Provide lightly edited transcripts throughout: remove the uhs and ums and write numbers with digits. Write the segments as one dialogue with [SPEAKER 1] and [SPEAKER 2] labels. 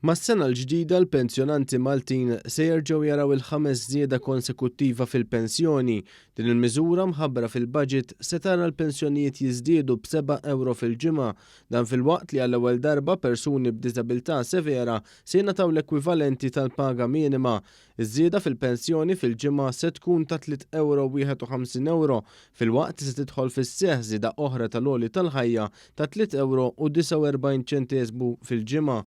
[SPEAKER 1] Mas-sena l-ġdida l-pensjonanti Maltin se jerġgħu jaraw il-ħames żieda konsekuttiva fil-pensjoni. Din il-miżura mħabbra fil-budget se tara l-pensjonijiet jiżdiedu b'seba' ewro fil-ġimgħa. Dan filwaqt li għall-ewwel darba persuni b'diżabilità severa se jingħataw l-ekwivalenti tal-paga minima. Iż-żieda fil-pensjoni fil-ġimgħa se tkun ta' tliet ewro u 51 ewro filwaqt li se tidħol fis-seħħ żieda oħra tal-għoli tal-ħajja ta' tliet ewro u 49 ċenteżmu fil-ġimgħa.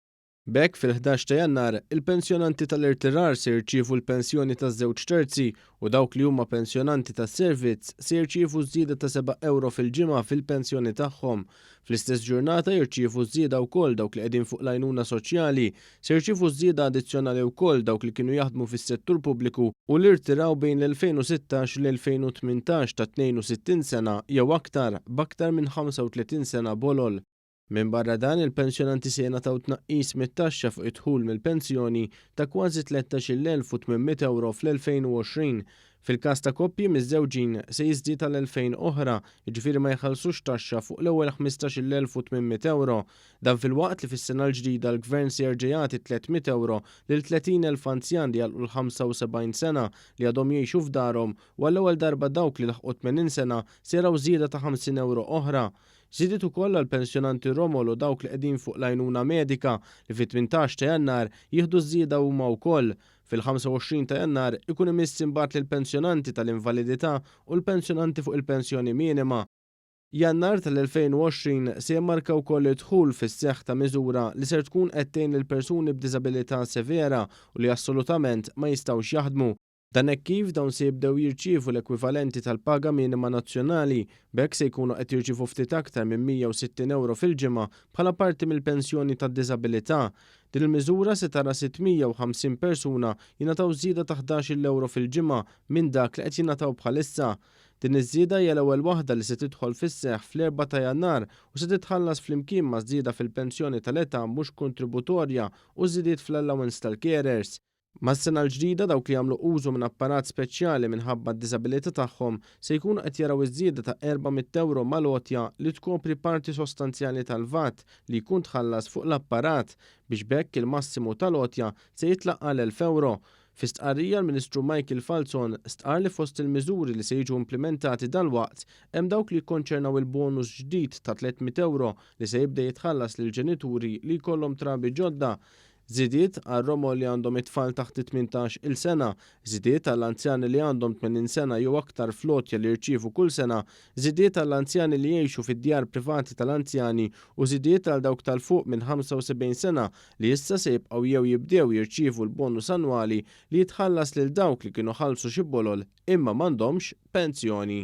[SPEAKER 1] B'hekk, fil-11 ta' Jannar, il-pensjonanti tal-irtirar se jirċievu l-pensjoni ta' żewġ terzi u dawk li huma pensjonanti tas-servizz se jirċievu żieda ta' seba' ewro fil-ġimgħa fil-pensjoni tagħhom. Fl-istess ġurnata jirċievu żieda wkoll dawk li qegħdin fuq l-għajnuna soċjali. Se jirċievu żieda addizzjonali wkoll dawk li kienu jaħdmu fis-settur pubbliku u li rtiraw bejn l-2016 u l-2018 ta' 62 sena jew aktar b'aktar minn 35 sena bolol. Minbarra dan, il-pensjonanti se jingħataw tnaqqis mit-taxxa fuq id-dħul mill-pensjoni ta' kważi 13,800 ewro fl-2020. Fil-każ ta' koppji miżżewġin, se jiżdied għal 2,000 oħra, jiġifieri ma jħallsux taxxa fuq l-ewwel 15,800 ewro. Dan filwaqt li fis-sena l-ġdida l-Gvern se jerġa' jagħti 300 ewro lil 30,000 anzjan li għalqu l-75 sena li għadhom jgħixu f'darhom u għall-ewwel darba dawk li laħqu 80 sena se jaraw żieda ta' 50 ewro oħra. Żidiet ukoll għall-pensjonanti romol u dawk li qegħdin fuq l-għajnuna medika li fit-18 ta' Jannar jieħdu ż-żieda huma wkoll. Fil-25 ta' Jannar ikun imiss imbagħad lill-pensjonanti tal-invalidità u l-pensjonanti fuq il-pensjoni minima. Jannar tal-2020 se jimmarka wkoll id-dħul fis-seħħ ta' miżura li ser tkun qed tgħin lil persuni b'diżabilità severa u li assolutament ma jistgħux jaħdmu. Dan hekk kif dawn se jibdew jirċievu l-ekwivalenti tal-paga minima nazzjonali. B'hekk se jkunu qed jirċievu ftit aktar minn 160 ewro fil-ġimgħa bħala parti mill-pensjoni tad-diżabilità. Din il-miżura se tara 650 persuna jingħataw żieda ta' ħdax-il ewro fil-ġimgħa minn dak li qed jingħataw bħalissa. Din iż-żieda hija l-ewwel waħda li se tidħol fis-seħħ fl-erbgħa ta' Jannar u se titħallas flimkien ma' żieda fil-pensjoni tal-età mhux kontributorja u żidiet fl-allowance tal-carers. Mas-sena l-ġdida dawk li jagħmlu użu minn apparat speċjali minħabba d-diżabilità tagħhom se jkunu qed jaraw iż-żieda ta' 400 ewro mal-għotja li tkopri parti sostanzjali tal-VAT li jkun tħallas fuq l-apparat biex b'hekk il-massimu tal-għotja se jitlaq għal 1,000 ewro. Fi stqarrija l-Ministru Michael Falzon stqarr li fost il-miżuri li se jiġu implimentati dalwaqt hemm dawk li jikkonċernaw il-bonus ġdid ta' 300 ewro li se jibda jitħallas lill-ġenituri li jkollhom trabi ġodda Żidiet għar-romol li għandhom it-tfal taħt it-18 il sena, żidiet għall-anzjani li għandhom 80 sena jew aktar fl-għotja li jirċievu kull sena, żidiet għall-anzjani li jgħixu fid-djar privati tal-anzjani u żidiet għal dawk ta' 'l fuq minn 75 sena li issa se jibqgħu jew jibdew jirċievu l-bonus annwali li jitħallas lil dawk li kienu ħallsu xi bolol imma m'għandhomx pensjoni.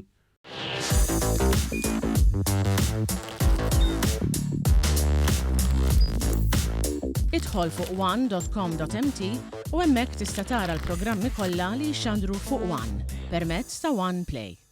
[SPEAKER 2] Idħol fuq one.com.mt u hemmhekk tista' tara l-programmi kollha li jixxandru fuq One permezz ta' One Play.